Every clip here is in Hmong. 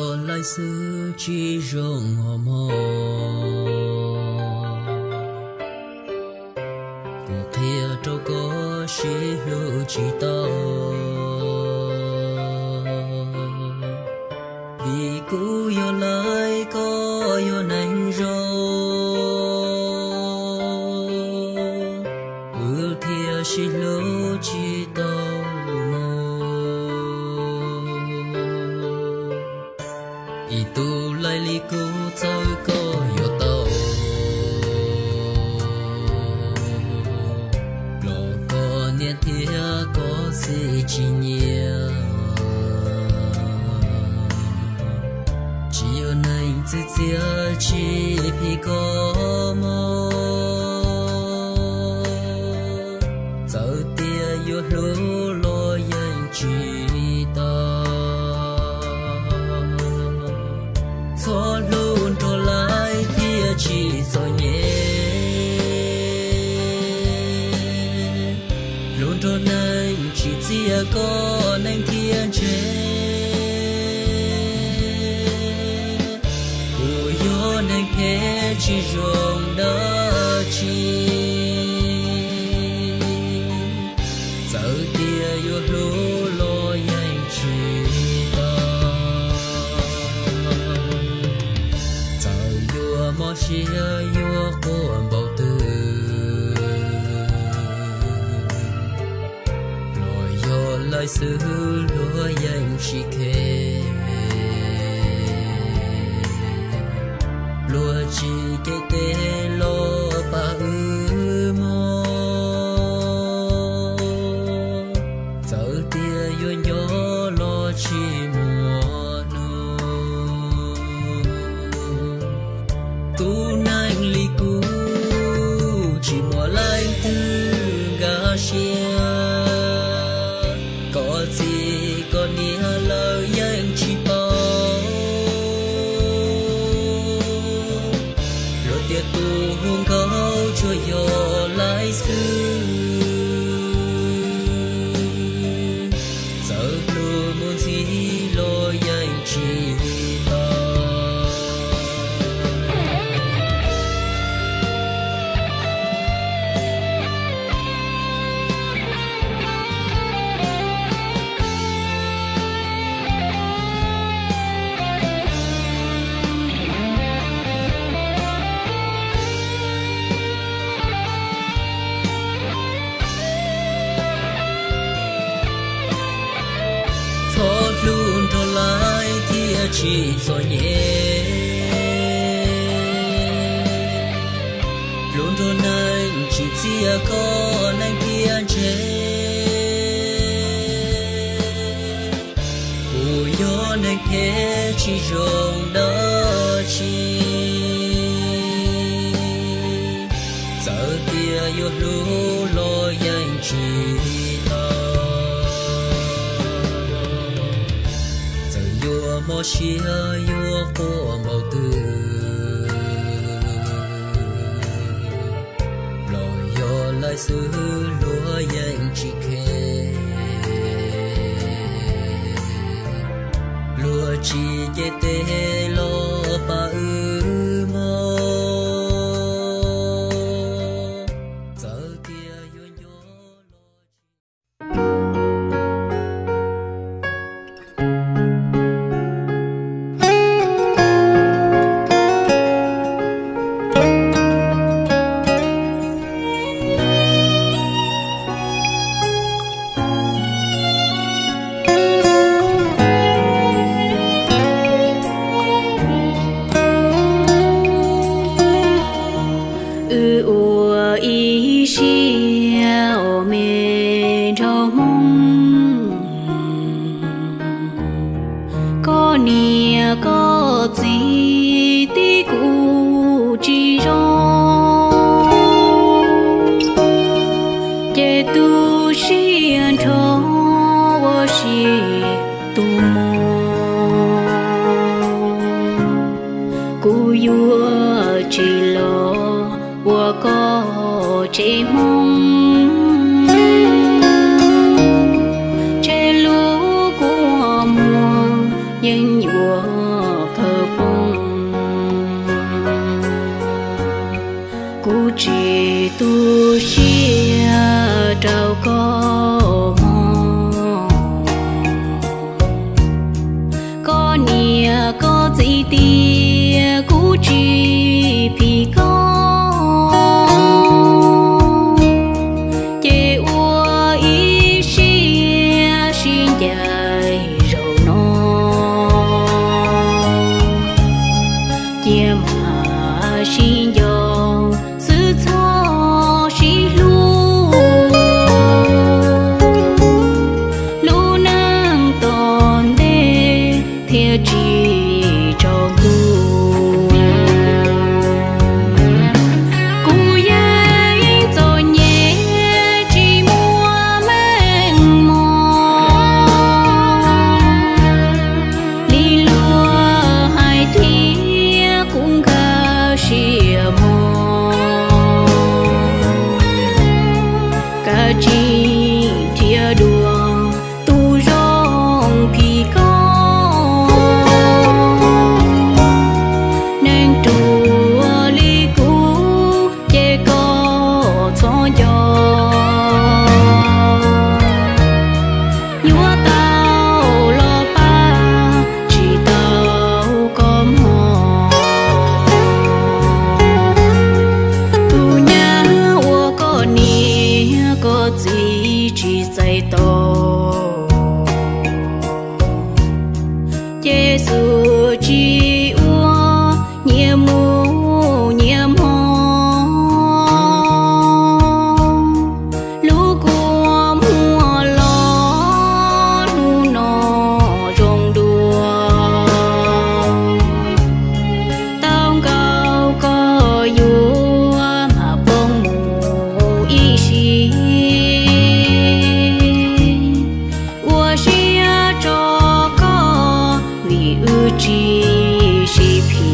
Laij xwb tsis zoo os mog, kuv qhia rau koj sib hlub tsis tau. Vim kuv yog laij koj yog neeg zoo, wb thiaj sib hlub tsis tau. Ib tug laij li kuv txawm koj yuav tau, los koj niam thiab koj txiv tsis nyiam. Tsis yog neeg txwv txiav tsis phim koj mog, txawm tias yuav hlub los yeej tsis tau. Txhob hlub nrog laij thiaj tsis txom nyem, hlub nrog neeg tsis txiav koj neeg thiaj ntshe. Kuv yog neeg phem tsis zoo dab tsi, txawm tias yuav hlub los yeej tsis tau. Txawm yuav mob siab yuav quaj npaum twg, los yog laij xwb luag yeej tsis khe. Luag tsis cev tes los pab wb mog, txawm tias yuav nco los tsis muaj hnub. Tus neeg li kuv tsis muaj leej twg nkag siab, koj txiv koj niam lawv yeej tsis paub. Luag tias tus hu nkauj tsuas yog laij xwb, txawm hlub mus ntxiv los yeej tsis tau. Txhob hlub nrog laij thiaj tsis txom nyem, hlub nrog neeg tsis txiav koj neeg thiaj ntshe. Kuv yog neeg phem tsis zoo dab tsi, txawm tias yuav hlub los yeej tsis tau. Txawm yuav mob siab yuav quaj npaum twg, los yog laij xwb luag yeej tsis khe. Luag tsis cev tes los pab wb mog, txawm tias yuav nco los tsis Wb ua ib siab os me nraug Hmoob, koj niam koj txiv tib kuj tsis zoo, ces tu siab nrho ua si tus mog. Kuv yuav tsis los ua koj tsev Hmoob, tseg lub kua muag yeej yuav poob. Kuv tsis tu siab rau koj mog. Koj niam koj txiv tias kuv tsis phim koj, ces ua ib siab sib ncaim zaum no, cia mam sib nco xwb txhob sib hlub. Lub neej tom ntej thiaj tsis tsaus ntuj. Kuv yeej txom nyem tsis muaj meej mom, li luag hais thiab kuv nkag siab mog. Kav tsij nrhiav dua tus zoo phim koj. Neeg ruam li kuv ces koj txhob nco. Yuav tau los pab tsis tau koj mog. Tus nyab uas koj niam koj txiv tsis txais tos, ces xub tsis ua nyias mus nyias hmo. Lub kua muag los hnub no zoo dua, tau nkaus koj yuav mam poob mus ib sim. Ua siab tso koj vim wb tsis sib phim.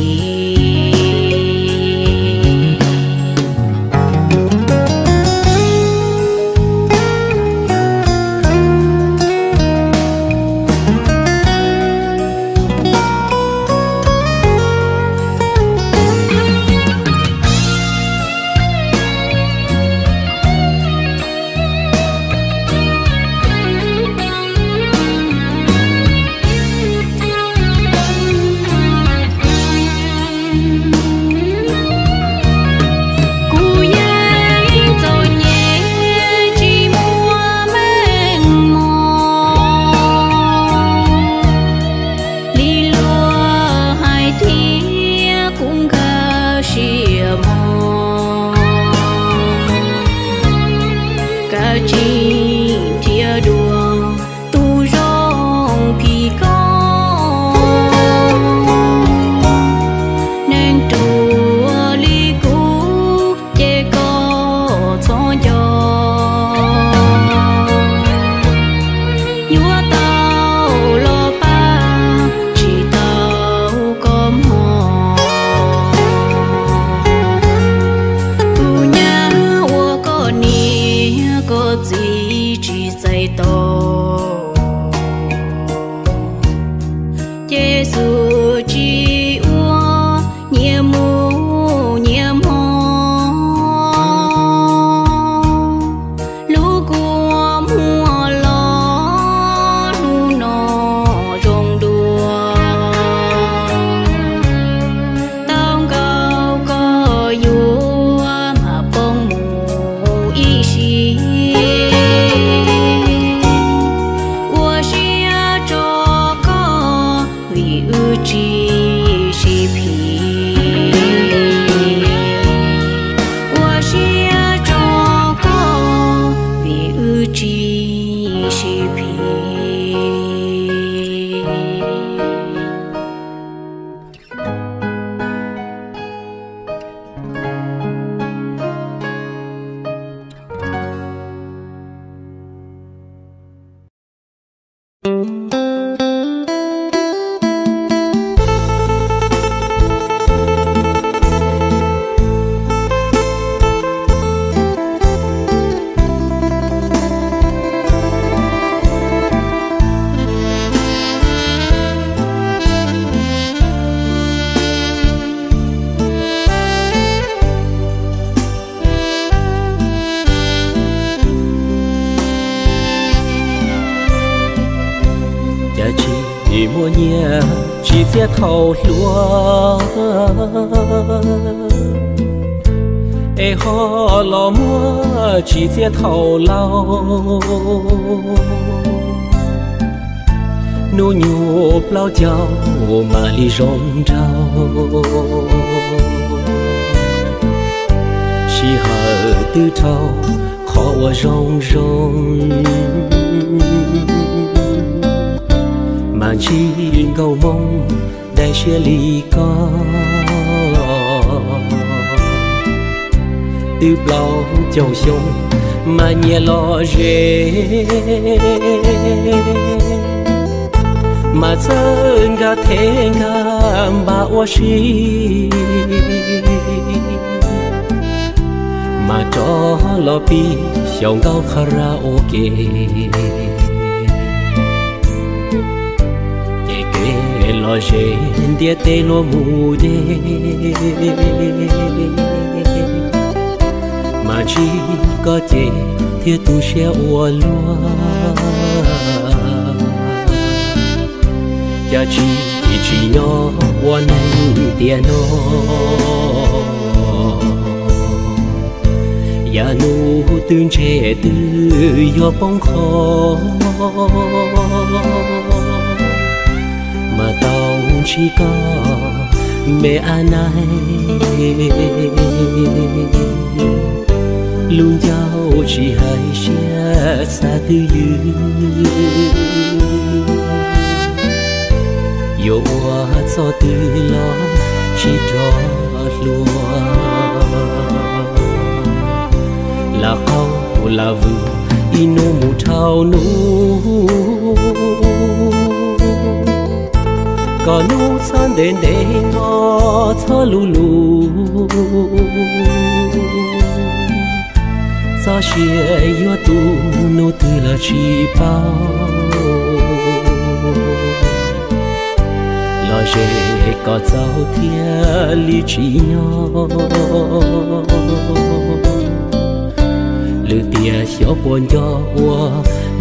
Kuv yeej txom nyem tsis muaj meej mom, li luag hais thiab kuv nkag siab mog. Kav tsij nrhiav dua tus zoo phim koj. Neeg ruam li kuv ces koj txhob nco. Yuav tau los pab tsis tau koj mog. Tus nyab uas koj niam koj txiv tsis txais tos, ces xub tsis ua nyias mus nyias hmo. Lub kua muag los hnub no zoo dua, tau nkaus koj yuav mam poob mus ib sim. Ua siab tso koj vim wb txiaj thaum hluas, es ho los muaj tsis txiaj thaum laus. Hnub nyoog plaub caug mam li zoo nraug, sij hawm twb dhau qhov uas zoo zoo, mas ntsib nkauj Hmoob dai siab li ko. Twb plaub caug xyoo mas nyias lom zem, mas txawj nkag thev nkag npam ua si, mas rov los pib xyaum ntaub karaoke. Ces kev lom zem ntiaj teb luaj mus deb, mas ntsib koj ces thiaj tu siab ua luaj. Cas tsis tsim nyog ua neeg tiam no, yav nus twb ntseg twb yuav poob qho, mas tau ntsib koj me ab naig, lub ncauj tsis hais siab xav twj ywm, yuav ua txoj twg los tsis rov hluas. Lam qaug lam vwm ib hnub mus dhau hnub, kom hnub txhob ntev ntev, nyob txhob luv luv. Txoj sia yuav tu hnub twg los tsis paub, lom zem kom txaus thiaj li tsim nyog. Lwm tiam xyov puas nco ua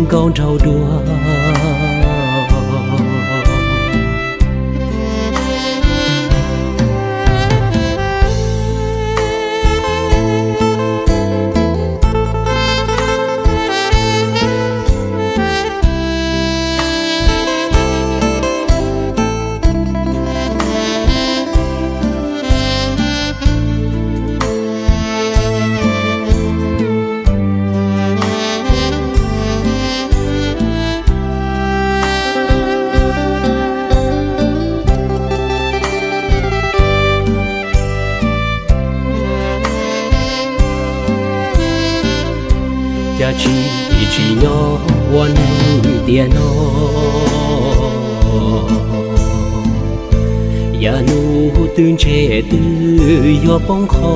nkauj nraug dua. Cas tsis tsim nyog ua neeg tiam no, yav nus twb ntseg twb yuav poob qho,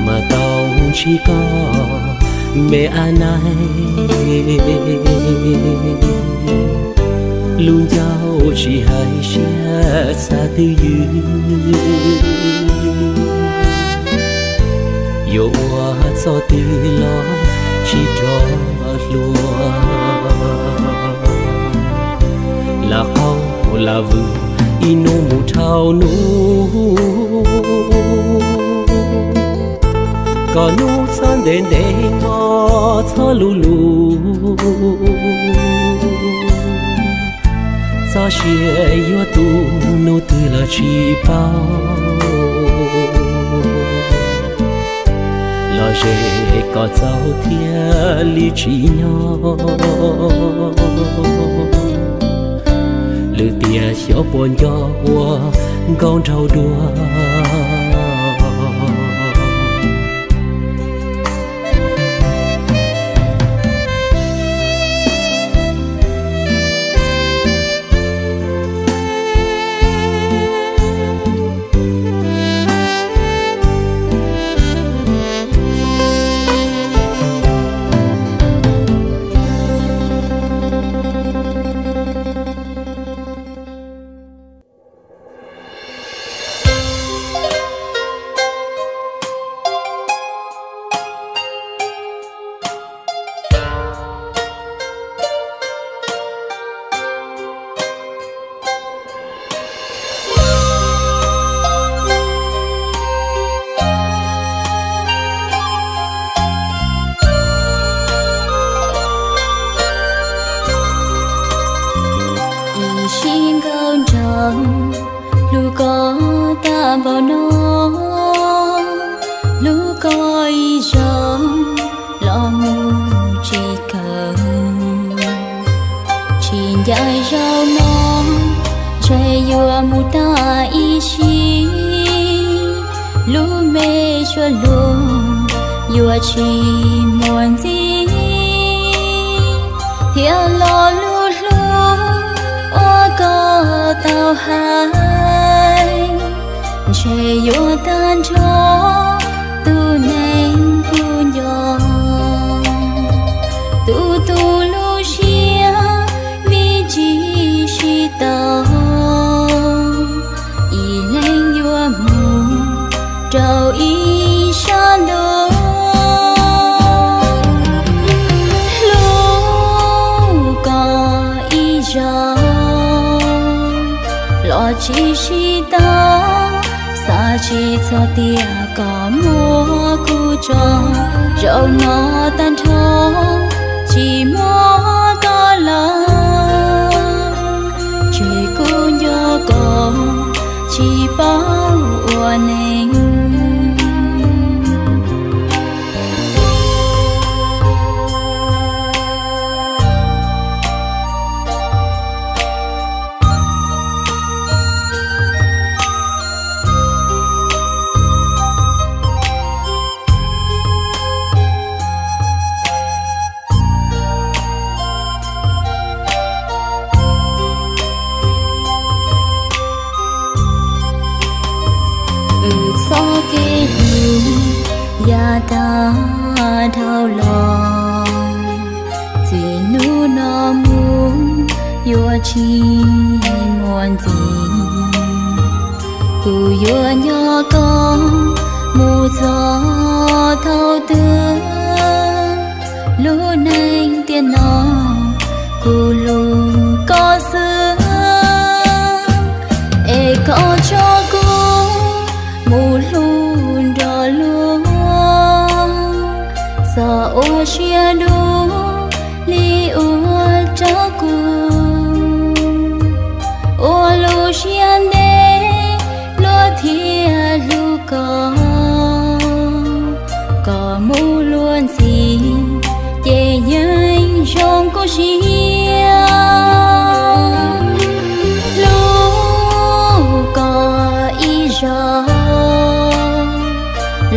mas tau ntsib koj me ab naig, lub ncauj tsis hais siab xav twj ywm, yuav ua txoj twg los tsis rov hluas. Lam qaug lam vwm ib hnub mus dhau hnub, kom hnub txhob ntev ntev, nyob txhob luv luv. Txoj sia yuav tu hnub twg los tsis paub, lom zem kom txaus thiaj li tsim nyog. Lwm tiam xyov puas nco ua nkauj nraug dua. Tsis nkauj nraug, hlub koj tag npaum no, hlub koj ib zaug los mus tsis kawg. Tsis ncaim zaum no, ntshe yuav mus tag ib sim, lub me suab lug yuav tsis muaj ntxiv, thiab lo lus hlub uas koj tau hais, ntshe yuav tag nrho tus neeg kuv nco. Tus tus lub siab vim tsis sib tau, ib leeg yuav mus rau ib sab ntuj. Hlub koj ib zaug los tsis sib tau, xav tsis txog tias koj muab kuv tso. Zaum no tag nrho tsis muaj koj lawm, ces kuv nco koj tsis paub ua neeg. Wb txoj kev hlub yav tag dhau los, txij hnub no mus yuav tsis muaj ntxiv. Kuv yuav nco koj mus txog thaum twg, lub neej tiam no kuv hlub koj xwb. Es koj tso kuv mus hlub nrog luag, txhob ua siab dub li ua rau kuv, ua lub siab ntev luag thiaj hlub koj. Koj mus luag ntxiv ces yeej zoo kuv siab. Hlub koj ib zaug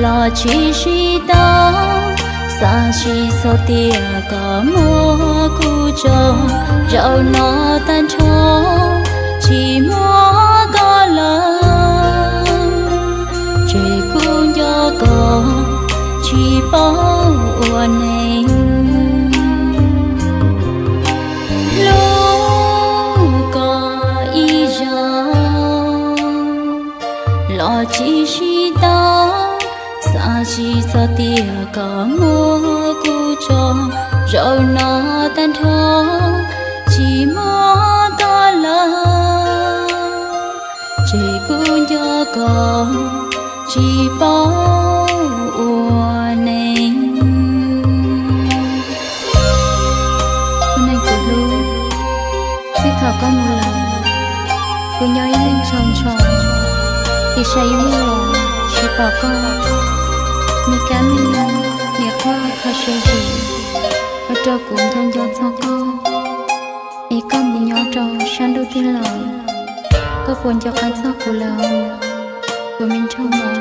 los tsis sib tau, xav tsis txog tias koj muab kuv tso. Zaum no tag nrho tsis muaj koj lawm, ces kuv nco koj tsis paub ua neeg. Hlub koj ib zaug los tsis sib tau, xav tsis txog tias koj muab kuv tso. Zaum no tag nrho tsis muaj koj lawm, ces kuv nco koj tsis paub ua neeg. Ua neeg kuv hlub, txij thaum koj mus lawm, kuv nyob ib leeg ntshaus ntsho, ib sab ib hnub los tsis pom koj. Me kab me noog, niam qhuav kho siab zim, ua rau kuv nco nco txog koj. Es koj mus nyob rau sab ntuj twg lawm? Koj puas nco qab txog kuv lawm, kuv me nraug mog?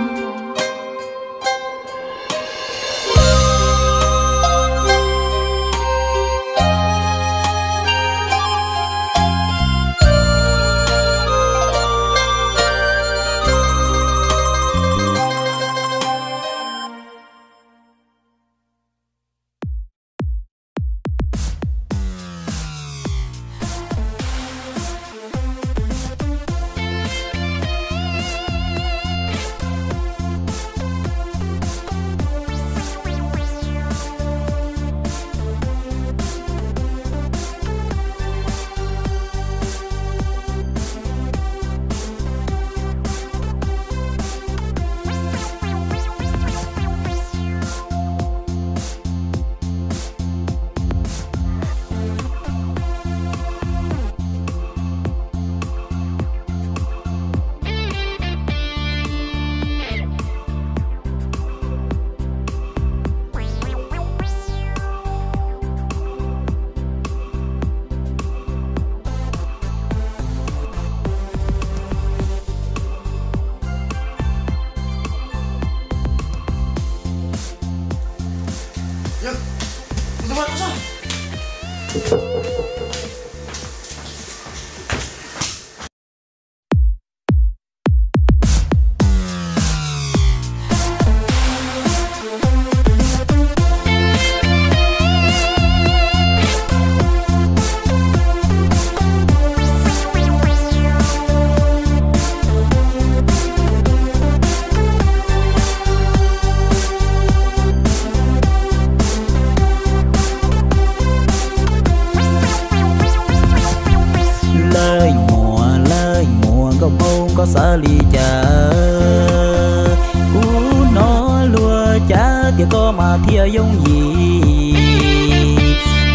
Koj xav li cas? Kuv hnov luag cav tias koj mas thiaj yooj yim.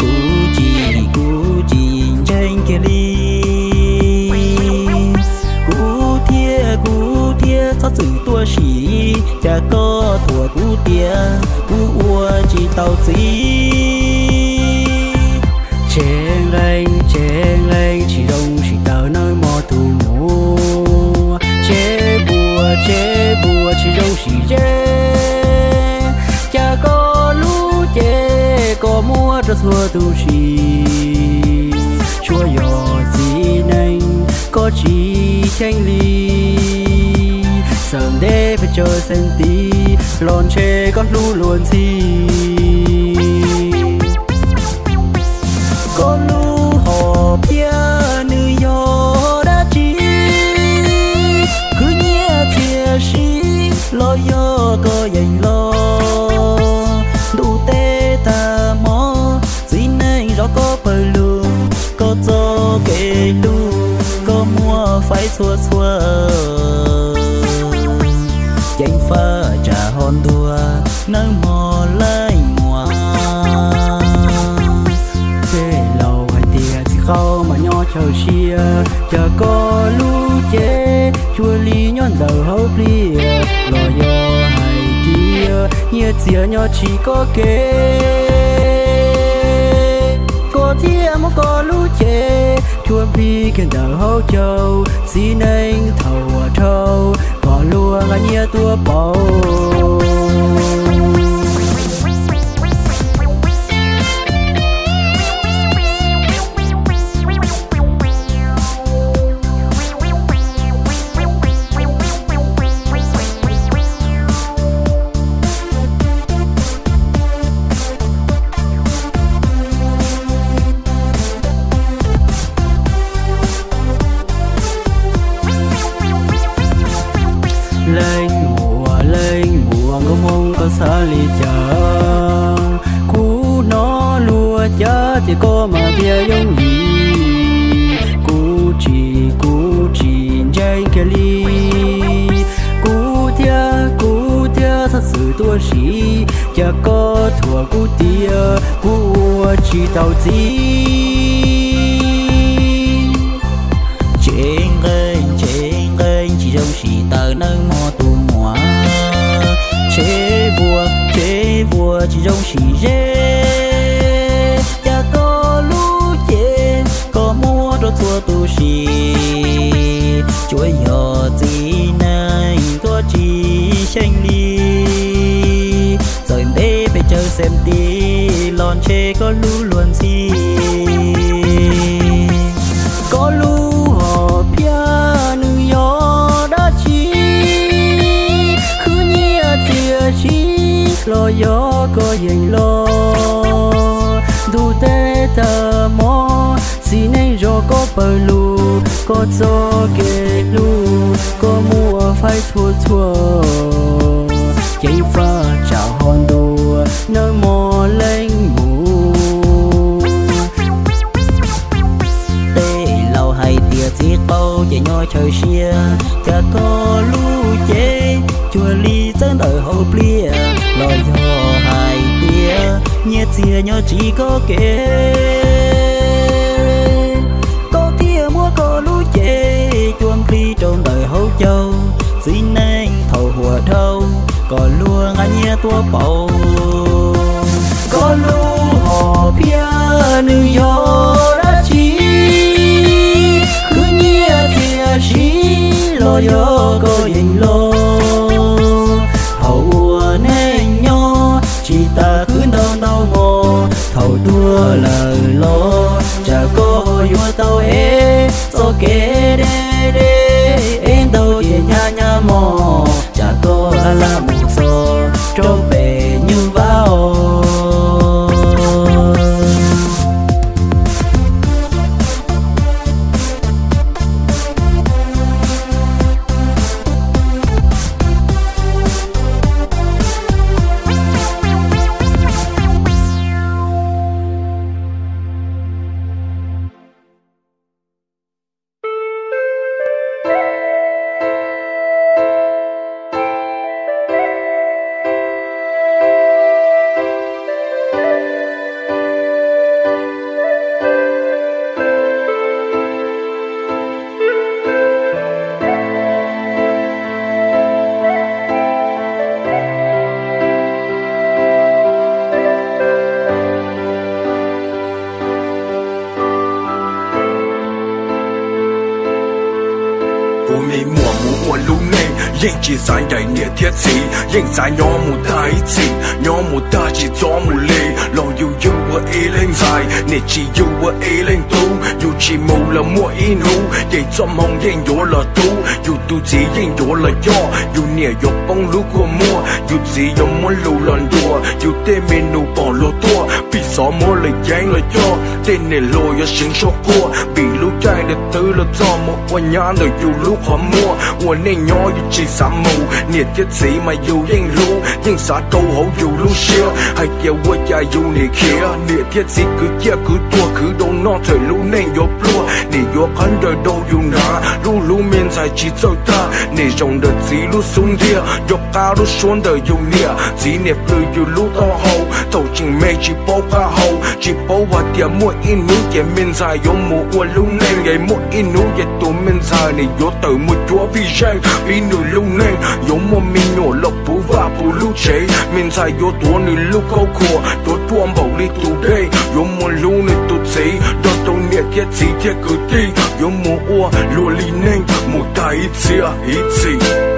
Kuv tsis, kuv tsis ntseeg kiag li. Kuv thiaj, kuv thiaj txhob txwm tuaj sim, cas koj thuam kuv tias kuv ua tsis tau txiv. Tsev nqeeb, tsev nqeeb tsis zoo sim taws nawb mog tus muam. Tsev npua, tsev npua tsis zoo sim ze, cas koj lub cev koj muab rau txhua tus sim. Tsuas yog txiv neej koj tsis xyeej li, txawm ntev pes tsawg xees tiv los ntshe koj hlub luag ntxhi. Koj lub hom phiaj nws yog dab tsi? Khwv nyiaj txiag siv los yog koj yeem los? Ntuj teb tag hmo, txiv neej zov koj pawg lug, koj txoj kev hlub koj muab faib txhua txhua. Ceev faj tsam ho ntuag nawb mog leej muam. Tej laus hais tias txiv qaub mas nyob chaw siab, cas koj lub cev cuag li nyob ntawm hauv pliaj, los yog hais tias nyiaj txiag nyob tsis koj kev, koj thiaj muab koj lub cev cuag nplij kiag ntawm hauv caug. Txiv neej thaum ua dhau, kom luag nqa nyiaj tuaj pauv. Leej muam, leej muam, nkauj hmoob koj xav li cas? Kuv hnov luag cav tias koj mas thiaj yooj yim. Kuv tsis, kuv tsis ntseeg kiag li. Kuv thiaj, kuv thiaj txhob txwm tuaj sim, cas koj thuam kuv tias kuv ua tsis tau txiv. Tsev nqeeb, tsev nqeeb tsis zoo sim taws nawb mog tus muam. Tsev npua, tsev npua tsis zoo sim ze, cas koj lub cev koj muab rau txhua tus sim. Tsuas yog txiv neej koj tsis xyeej li, txawm ntev pes tsawg xees tiv los ntshe koj hlub luag ntxhi. Koj lub hom phiaj nws yog dab tsi? Khwv nyiaj txiag siv los yog koj yeem los? Ntuj teb tag hmo, txiv neej zov koj pawg lug, koj txoj kev hlub koj muab faib txhua txhua. Ceev faj tsam ho ntuag nawb mog leej muam. Tej laus hais tias txiv qaub ces nyob chaw siab, cas koj lub cev cuag li txawb ntawm hauv pliaj, los yog hais tias nyiaj txiag nyob tsis koj kev, koj thiaj muab koj lub cev cuag nplij rau ntawm hauv caug. Txiv neej thaum huam dhau, kom luag nqa nyiaj tuaj pauv. Koj lub hom phiaj nws yog dab tsi? Khwv nyiaj txiag siv los yog koj yeem los? Thaum ua neej nyob tsis tas khwv ntau ntau hmo, thaum tuag lawm los tsam koj yuav tau ev txoj kev deb deb, ev ntau ces hnyav hnyav mog, tsam koj laj laj mus txog rau pem nyuj vaj os. Kuv me muam mus ua lub neej yeej tsis xav ncaim niam thiab txiv, yeej xav nyob mus tag ib txhis, nyob mus tag tsis txhob mus li. Los yus yug ua ib leeg ntxhais, niam tsis yug ua ib leeg tub, yus tsis mus los muaj ib hnub ces txoj hmoo yeej yuav los tu, yus tus txiv yeej yuav los coj, yus niam yuav poob lub kua muag, yus txiv yuav muab lus los ntuas, yus tej me nus pom luag tuaj, vim xyov muab lwm yeeb los coj, tej niam hluas yuav seev sab quaj, vim lub caij ntawd twb los txog mus ua nyab ntawm yus lub qhov muag, ua neej nyob yus tsis xav mus, niam thiab txiv mas yus yeej hlub, yeej xav rau hauv yus lub siab, hais tias ua cas yus nim khiav, niam thiab txiv kwv ciaj kwv tuag khwv rau noj txawm lub neej yuav pluag, nim yuav qab ncaws rau yus hnav, lub hlub me ntxhais tsis txawj tag, nim zaum ntawm txiv lub xub ntiag, nco qab lub suab ntawm yus niam, txiv niam plhws yus lub taub hau, thaum tseem me tsis paub qab hau, tsis paub hais tias muaj ib hnub ces me ntxhais yuav mus ua lub neej es muaj ib hnub ces tus me ntxhais nim yuav tawm mus cuab vij zeej, pib nws lub neej yuav muaj me nyuam los puv vaj puv lub tsev, me ntxhais yuav tuav nws lub khaub khuam, tuav ruaj npaum li tus dej, yuav mus hlub nws tus txiv, nrog rau niam thiab txiv thiab kwv tij, yuav mus ua luag li neej mus tag ib txhis ib txhis.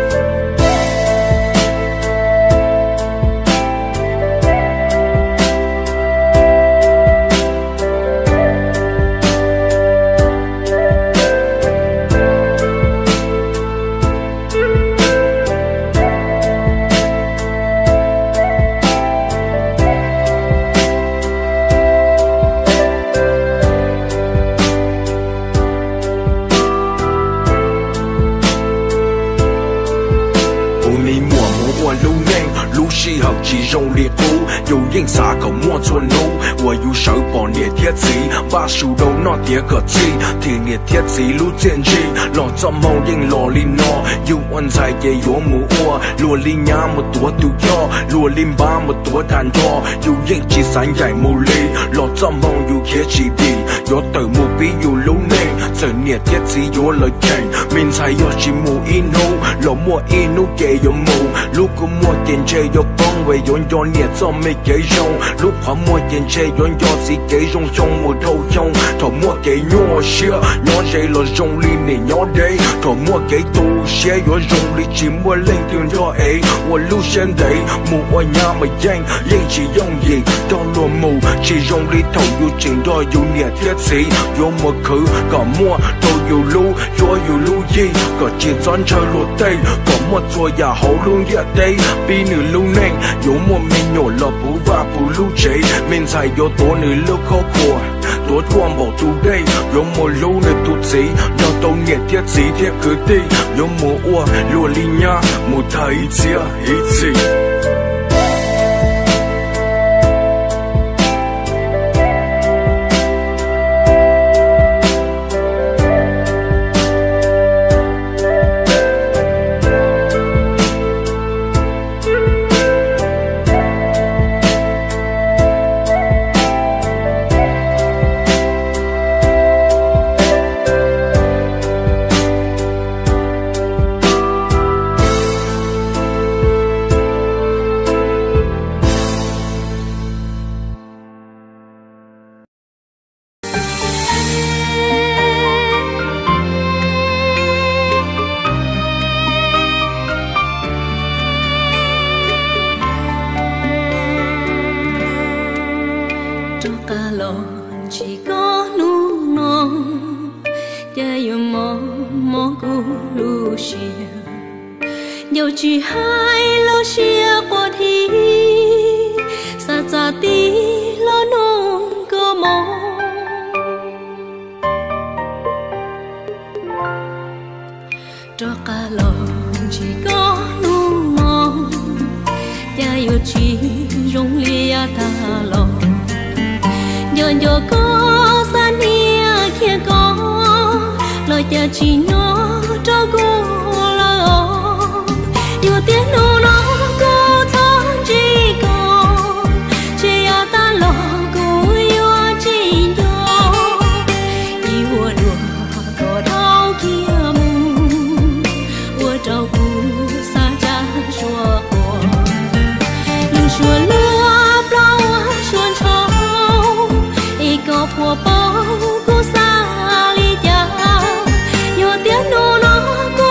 Kuv me muam mus ua lub neej, lub sij hawm tsis zoo li qub, yus yeej xav kom muaj txhua hnub uas yus sawv pom niam thiab txiv, npaj su rau noj tiav kom txhij, thim niam thiab txiv lub txiaj ntsig, los txoj hmoo yeej los li no, yus ua ntxhais ces yuav mus ua, luag li nyab mus tuav tus yoj, luag li npab mus tuav tag nrho, yus yeej tsis xav ncaim mus li, los txoj hmoo yus khiav tsis dim, yuav tawm mus pib yus lub neej, txawm niam thiab txiv yuav lawv cheem, me ntxhais yog tsis mus ib hnub, los muaj ib hnub ces yuav mus, lub kua muag ces ntshe yuav poob es yuav nco niam txoj me kev zoo, lub qhov muag ces ntshe yuav nco txiv kev zoo xyoo mus dhau xyoo, thaum muaj kev nyuaj siab, nyob ze los zoo li nim nyob deb, thaum muaj kev tu siab yuav zoo li tsis muaj leej twg nrog ev, ua lub siab ntev, mus ua nyab mas yeej, yeej tsis yooj yim, nrog luag mus, tsis zoo li thaum yus tseem nrog yus niam thiab txiv, yuav mus khwv kom muaj rau yus lub cuab yus lub yig, kom tsis txhob ntshaw luag tej, kom muaj txhua yam hauv lub ntiaj teb, pib nws lub neej, yuav muaj me nyuam los puv vaj puv lub tsev, me ntxhais yuav tuav nws lub khaub khuam, tuav ruaj npaum tus dej, yuav mus hlub nws tus txiv, nrog rau niam thiab txiv thiab kwv tij, yuav mus ua luag li nyab mus tag ib txhiab ib txhis. Rov qab los ntsib koj hnub no, cas yuav mob mob kuv lub siab. Ncaus tsis hais lub siab quaj dhi, xav txav ti los nug koj mog. Rov qab los ntsib koj hnub no, cas yuav tsis zoo li yav tag los. Nco nco koj xav hnia khiav koj, los cas tsis nyob rau kuv lawm os. Yog tias hnub no kuv txhob ntsib koj, ces yav tag los kuv yuav tsis nco. Ib ua dua koj dhau kiag mus, ua rau kuv xav tsa suab quas. Lub suab luag plaub ua suab ntshaus, es koj puas paub kuv xav li cas? Yog tias hnub no kuv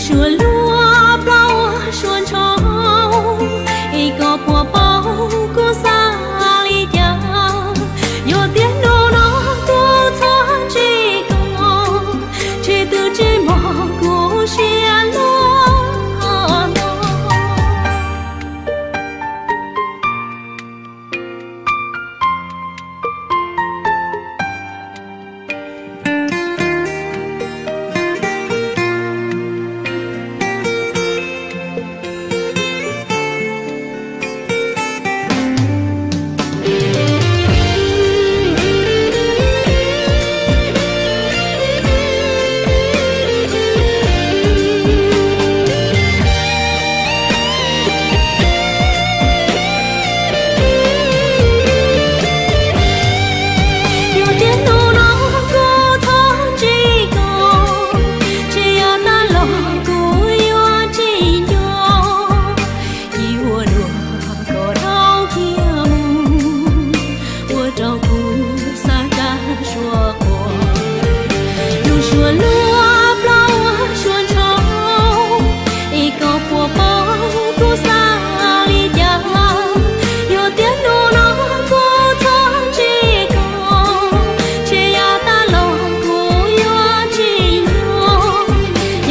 Suav luaj plaub ua suav ntshauv, es koj puas paub kuv xav li cas? Yog tias hnub no kuv txhob ntsib koj, ntshe twb tsis mob kuv siab luaj no. Yog tias hnub no kuv txhob ntsib koj, ntshe yav tag los kuv yuav tsis nco. Ib vuag dua koj dhau kiag mus, ua rau kuv xav tag suab quas. Lub suab luaj plaub ua suav ntshauv, es koj puas paub kuv xav li cas? Yog tias hnub no kuv txhob ntsib koj, ntshe yav tag los kuv yuav tsis nco.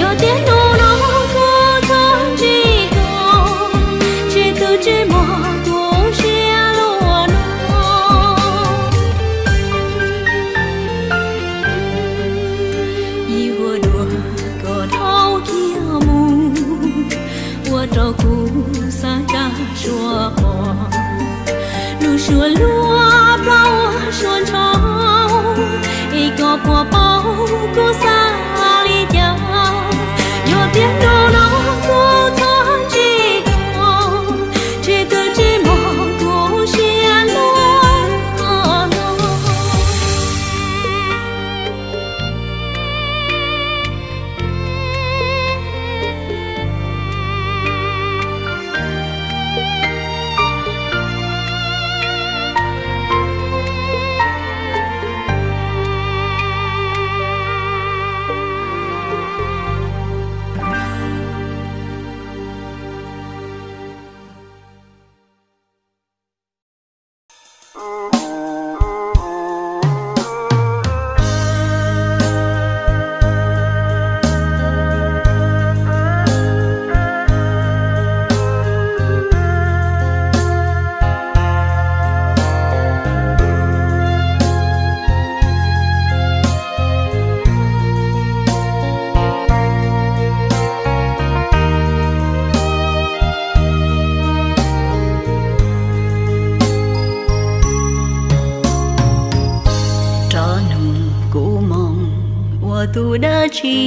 Yog tias hnub no kuv txhob ntsib koj, ntshe twb tsis mob kuv siab luaj no. Ib vuag dua koj dhau kiag mus, ua rau kuv xav tag suab quas. Lub suab luaj plaub ua suav ntshauv, es koj puas paub kuv xav li cas? Yog tias hnub no kuv txhob ntsib koj, ntshe twb tsis mob kuv siab luaj no. Rov nug kuv moo ua tus dab tsi,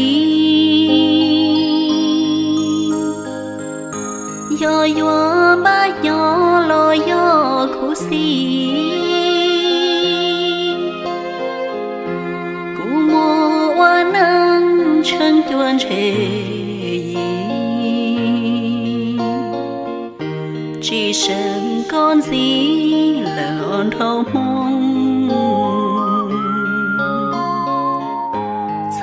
yog yuav npaj nyob los yog khuv xim. Kuv mus ua neej tsheej cua ntshe yim, tsis seem koj ntxiv lawm os nraug Hmoob.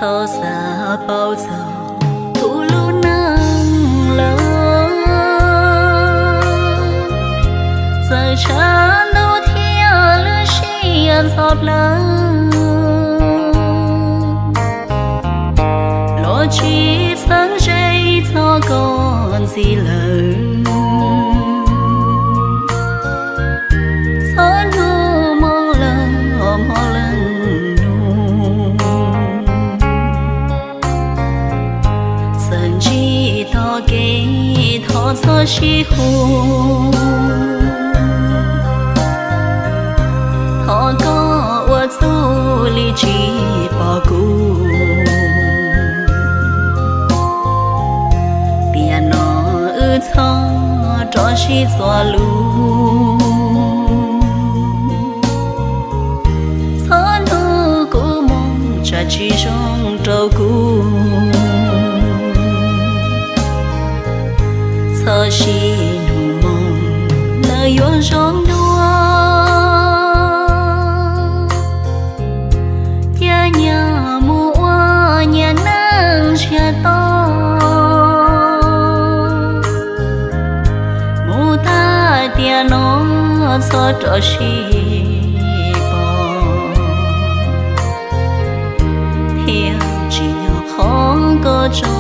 Txhob xav paub txog kuv lub neej lawm, txawm tshav ntuj thiab lub sij hawm ntxhov plawv los tsis txheeb ze txog koj ntxiv lawm. Txhob nug moo leej hom hmo leej nug, txawm ntsib tog kev thov txhob sib hu. Thov koj ua txuj li tsis pom kuv, tiam no wb txhob rov sib txuas lus. Txhob nug kuv moo tsam tsis zoo rau kuv. Txhob sib nug moo lawm yuav zoo dua, cia nyias mus ua nyias neej ntsiag to. txhob rov sib pom, thiab tsim nyog qhov koj tso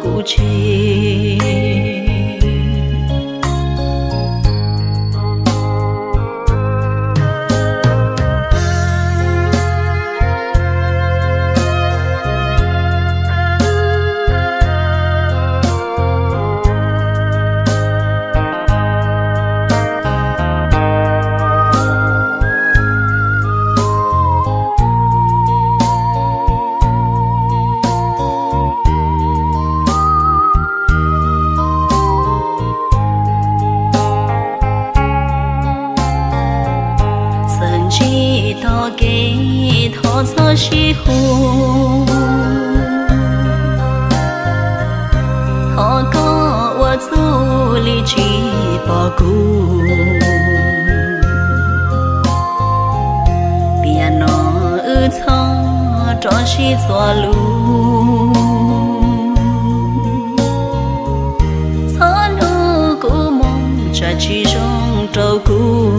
kuv tseg. Txawm ntsib tog kev thov txhob sib hu, thov koj ua txuj li tsis pom kuv. Tiam no wb txhob rov sib txuas lus, txhob nug kuv moo tsam tsis zoo rau kuv.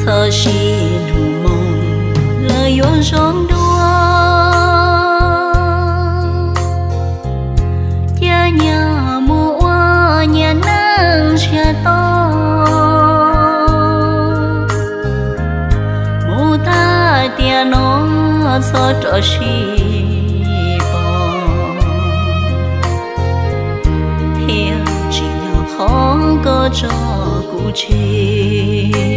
Txhob sib nug moo lawv yuav zoo dua, cia nyias mus ua nyias neej ntsiag to. Mus tag tiam no txhob rov sib pom, thiab tsim nyog qhov koj tso kuv tseg.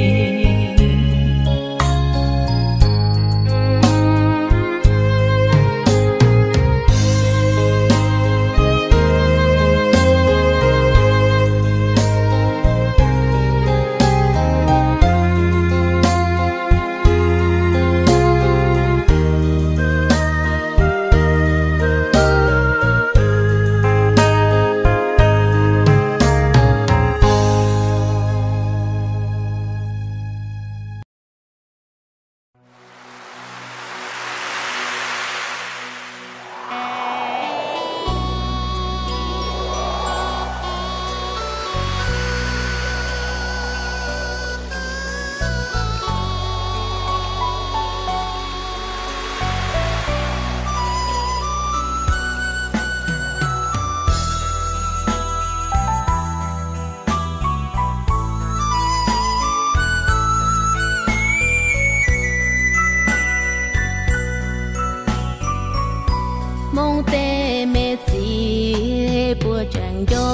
Hmoob tej me txiv puas tseem nco,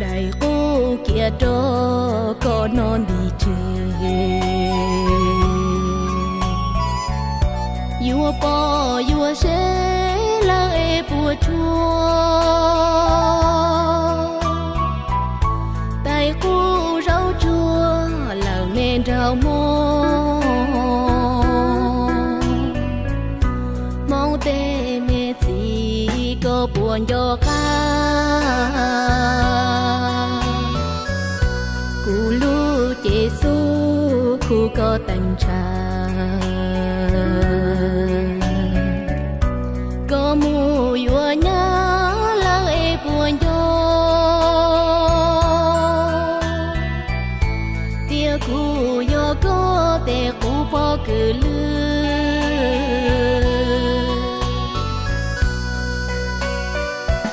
daim qub cia rau koj noj ntim tseg. Yuav pom yuav seb lawv es puas tsuaj, daim qub zaub tsuag lawm me nraug Hmoob. Hmoob tej me txiv koj puas nco qab, kuv lub cev xub khu koj teem ntshav. Koj mus yuav nyab lawv es puas nco, tiam kuv yog koj tej qub pob kws lwj.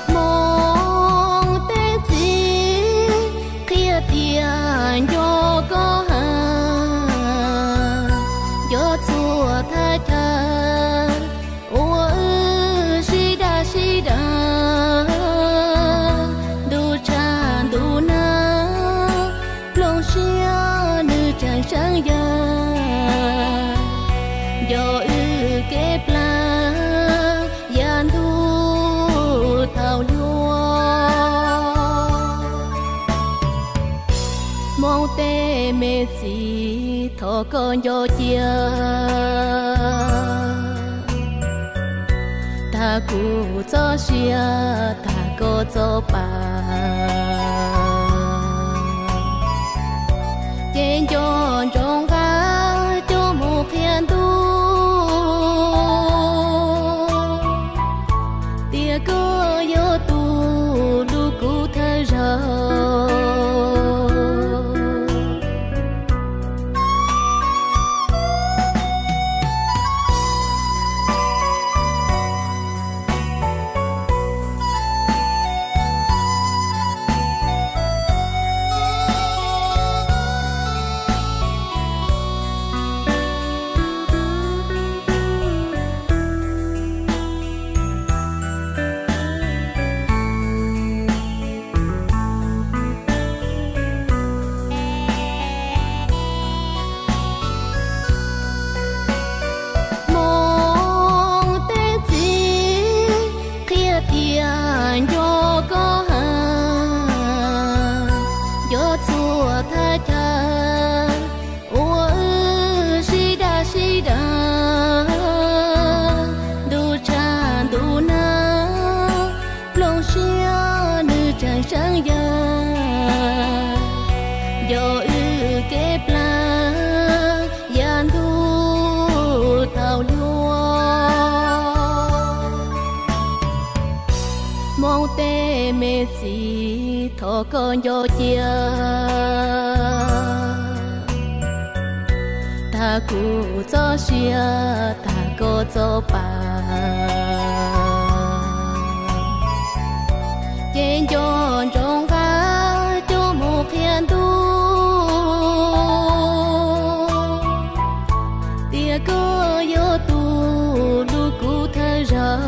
Hmoob tej txiv qhia tias nco koj heev, nco txhua thaj chaw uas wb sib dag sib dag, ntu tshaj ntu nag, nplooj siab nws tseem seeb yag, nco wb kev plam yav ntuj thaum hluas. Hmoob tej me txiv thov koj nco cia, tag kuv txoj sia, tag koj txoj pa, ces nco ntsoov nqa coj mus qhia ntuj tias koj yog Txiv, thov koj nco cia tag kuv txoj sia, tag koj txoj pa, ces nco ntsoov nqa coj mus qhia ntuj tias koj yog tus hlub kuv thawj zaug.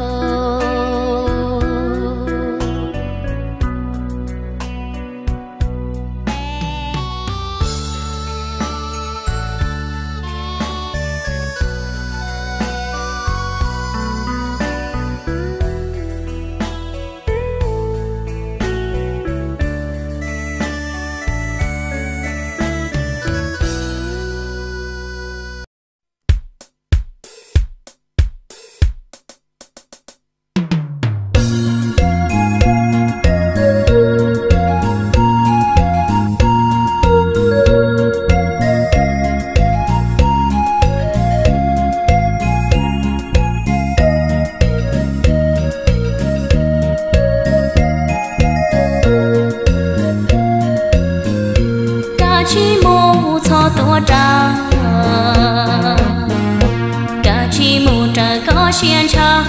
Kav tsij mus txhob tuav rawv, kav tsij mus raws koj siab ntshaw.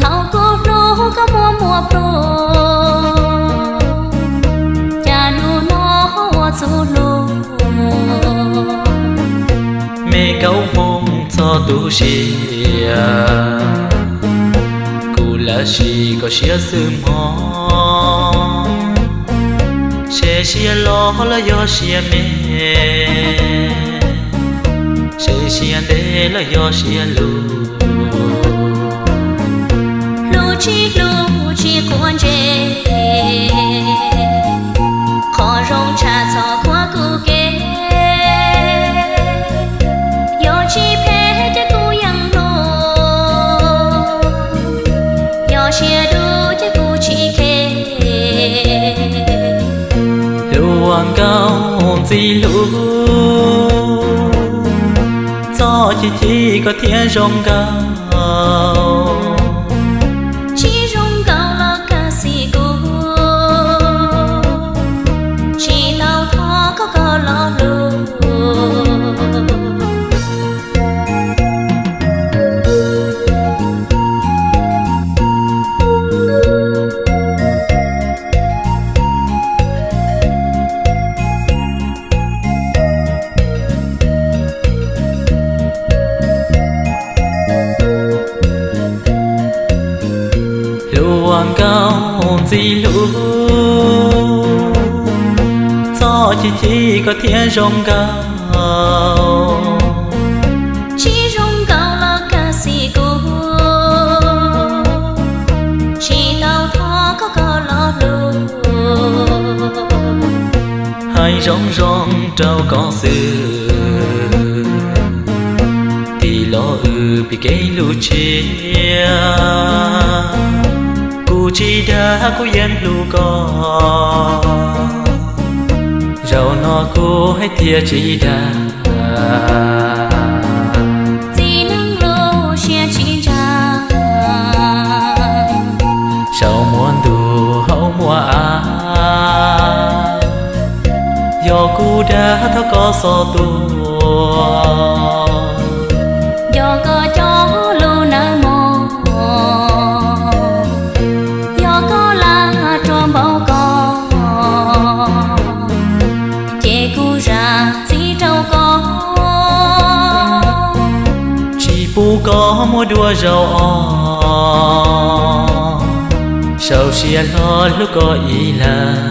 Thaum kuv hlub koj muaj muaj pluag, cas hnub no ua txuj hlub. Me Kaub Hmoo txhob tu siab, kuv lawv sim koj siab xwb mog. Seb siab loj los yog siab me, seb siab ntev los yog siab luv. Hlub tsis hlub tsis quav ntsej, qhov zoo tshaj txhob khuab kuv kev. Yog tsis phem ces kuv yeej hlub, yog siab dub ces kuv tsis khe. Hluas nkauj ntxim hlub, txhob chim chim koj thiaj zoo nkauj. Tsis zoo nkauj los kawg xim kuv, tsis tau thov koj koj los hlub. Hluas nkauj ntxim hlub, txhob chim chim koj thiaj zoo nkauj. Tsis zoo nkauj los kawg xim kuv, tsis tau thov koj koj los hlub. Hais zoo zoo rau koj xwb, tij laug wb pib kev hlub tshiab. Kuv tsis dag kuv yeej hlub koj, zaum no kuv hais tias tsis dag. Txiv neej lub siab tsis ntsa, saum muaj ntuj hauv muaj av. Yog kuv dag thov koj txhob tuag, yog koj cov lus nawb mog, yog koj lam ruam npaum ko, ces kuv zam txim rau koj, tsis pub koj muaj dua zaum os, saum siab hlo hlub koj ib leeg.